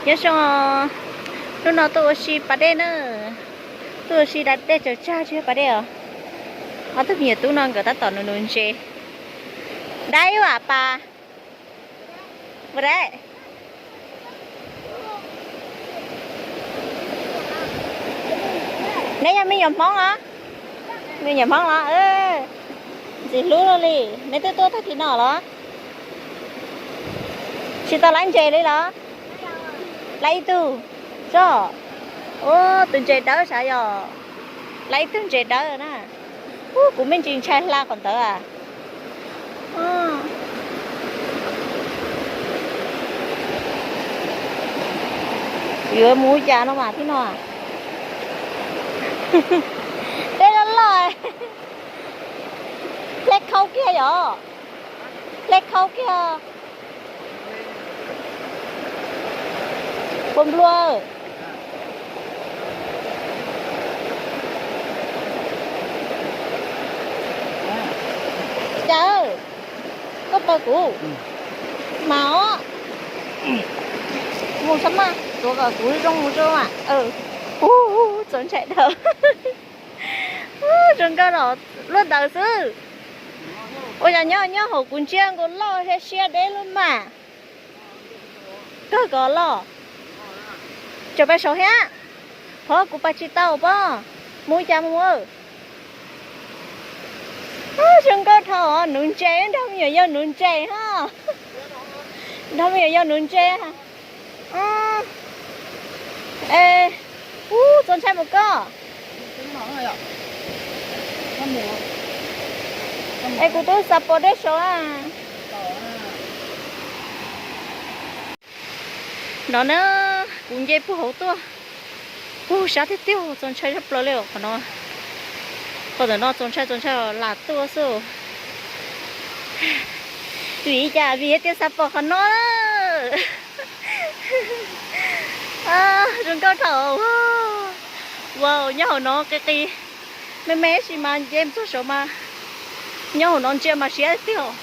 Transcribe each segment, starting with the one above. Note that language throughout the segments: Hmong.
Nyob zoo, hnub no tuaj ua si pas dej na, tuaj ua si da dej tsaws tsag tsis yog pas dej os. Ob tug me nyuam tub no nkawd tab tom nuv nuv ntses. Dai ua pas. Ua dai. Neb yog me nyuam Hmoob los? Me nyuam Hmoob los? Ntxim hlub li. Neb twb tuaj tag kis no los? Tsis tau laib ntses li los? Laib ib tug. Tso. Ua tus ntses dawb sav yog. Laib ib tug ntses dawb na. Ub, kuv me ntsis ntshai hla qhov ntawd a. Yuav mus cas no mas thiab no. Dej loj loj. Hle khau kiag yom. Hle khau kiag. Puas nplua? Cas, koj taw kuv mas os. Mus txhob maj, tuav kom kuv zoo mus tso mas. Ub, txaus ntshai dhau. Zoo nkauj los luaj ntawd xwb. Ua cas nyob nyob hauv kuv ntsiab nkaus loj siab siab deb lub mas. Kawg kom loj. Tseem pais saud thiab. Phov kuv pais tsis tau pob. Mus cas mus. Zoo nkauj dhau, nuv ntses, nrog me nyuam yaus nuv ntses ha. Nrog me nyuam yaus nuv ntses. Ub, txaus ntshai mus koj. Es kuv twb xav pom dej saud. No na, kuv nce puag hauv tuaj, puag sab tiag tiag, txaus ntshai tshaj plaws li qhov no. Qhov ntawm no txaus ntshai txaus ntshai lam tuaj xwb. Vim li cas? Vim tias xav pom qhov no. Zoo nkauj dhau. Wow, nyob hauv no qis qis me me tab sis mas nce mus txog saud mas nyob hauv no ntsia mas siab tiag.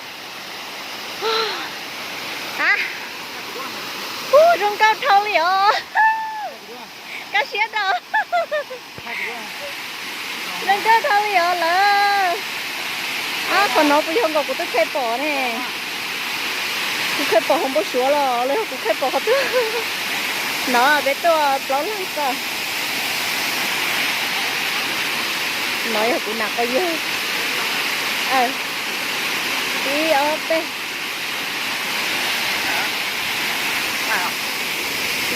Ub, zoo nkauj dhau li os. Kaj siab rau. Zoo nkauj dhau li os lawm. Qhov no puas yog nkaus kuv twb kheev pom ne? Kuv kheev pom hauv npau suav los los yog kuv kheev pom qhov twg? No peb tuaj plaub leeg xwb. No yog kuv nam qau yawg. Ib ob peb.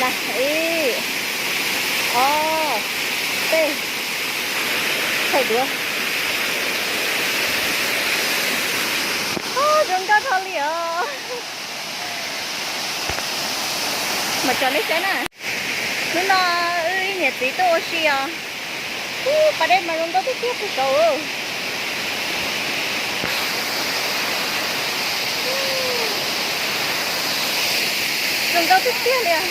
Na, ib, ob, peb. Thaij duav. Zoo nkauj dhau li os. Mas tso nej saib na. Hnub no wb ib niam txiv tuaj ua si os. Ub, pas dej mas zoo nkauj tiag tiag puag saud. Zoo nkauj tiag tiag li os.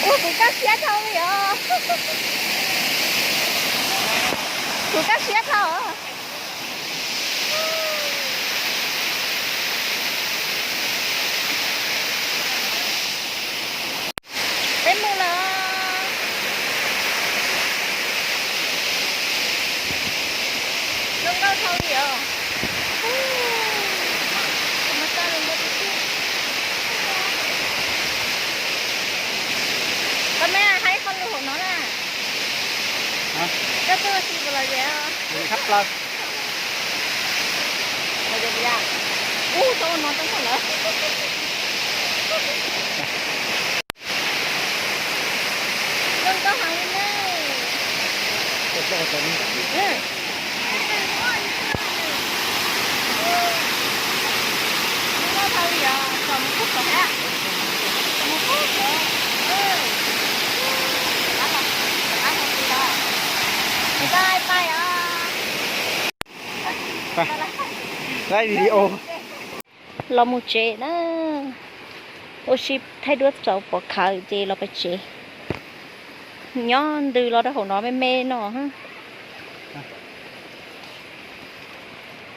Ua kuv kaj siab dhau li os. Kuv kaj siab dhau. Peb mus lawm. Zoo nkauj dhau li os. Koj me hais qhov lus hauv no na. Koj tuaj ua si puas lom zem? Ub, tau no tau lawm. Zoo nkauj heev li ne. Zoo nkauj dhau li os, tsom mus pub tom hab. Tsom mus pub tom. Bye bye os. Laib video. Los mus tsev na. Ua si thaij duab txaus pom khawv ces los pem tsev. Nyob ntws los rau hauv no me me no.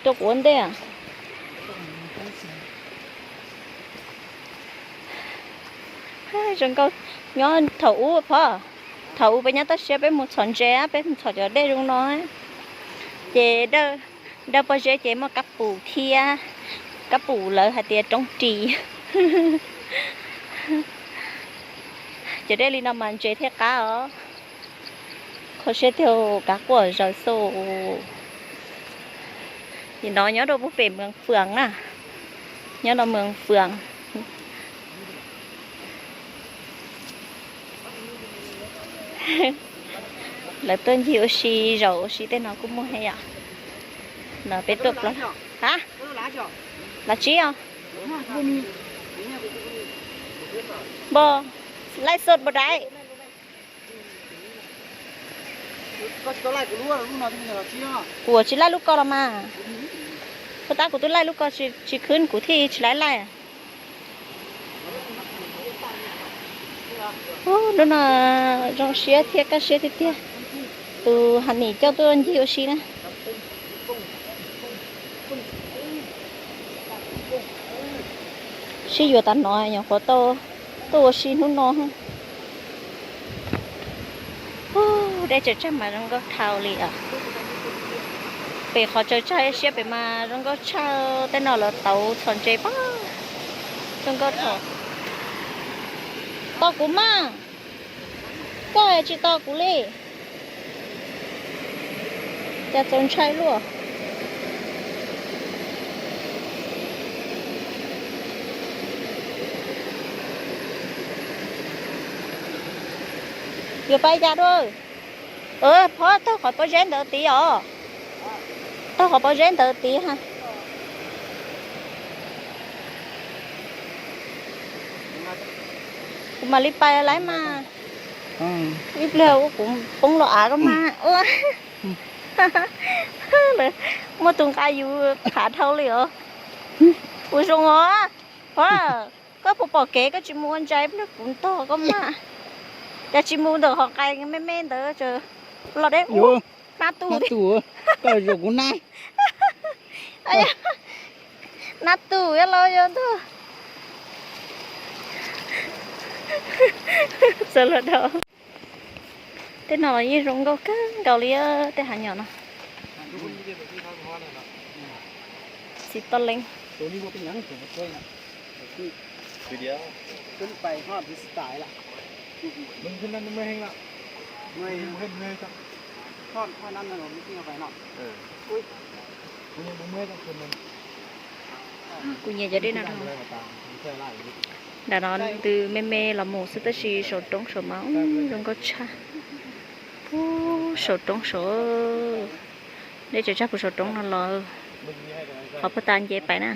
Rau kuv ua ntej. Zoo nkauj. Nyob thaum ub phob, thaum ub peb nyob toj siab peb mus txhom ntses, peb mus txhom cov dej zoo no, ces dawb pob zeb ces muaj kab pum thiab, kab pum lawv hais tias roob ris. Cov dej li no mas ntses thiaj qab os. Kho siab tiag, kav quaj zaws xwb. Nim no nyob rau pem Mường Phượng na, nyob rau Mường Phượng. Lawv tuaj ncig ua si, zaum ua si tej no kuj muaj thiab yom. No peb tuaj plaub, ha, lav tsib os. Npog, laij xoj npog daiv. Kuv tsis laij lub ko los mas. Puag ta kuv twb laij lub ko tsis khwb kuv thiaj tsis laij laij. Hnub no zoo siab thiab kaj siab tiag tiag. Tus Hav Nim coj tuaj ncig ua si na. Sib yuav tas no nyuam qhuav tau tuaj ua si hnub no. Dej tsaws tsag mas zoo nkauj dhau li os. Pem qhov tsaws tsag siab pem mas zoo nkauj tshaj, tej no lawv tauv txhom ntses pab. Zoo nkauj dhau. Tos kuv mas, koj tsis tos kuv li. Cas txaus ntshai luaj. Yuav pab cas dua? Phob taug qhov pob zeb ntawd tid os. Taug qhov pob zeb ntawd tid ha. Kuv mam li pais lawm mas. Ib pliag ua kuv poob los av koj mas. Muaj tus nqa yus phav dhau li os. Ua zoo os. Phob, koj puas pom kev koj tsis mus ua ntsa ib pliag kuv ntog koj mas. Cas tsis mus ntawm qhov qais me me ntawd, los deb ub, nab tus, nab tus, koj zaum kuv nab. Nab tus los yog ntag. Txawm los dhau. Tej no los yeej zoo nkauj kawg nkaus li, tej hav nyom no. Txiv toj leeb. Kuv nyiam cov dej no. Nram no ntws me me los mus xwb tab sis saum roob saum mas zoo nkauj tshaj. Puag saum roob saud, dej tsaws tsag puag saum roob no los, qhov puag ta nce pais na.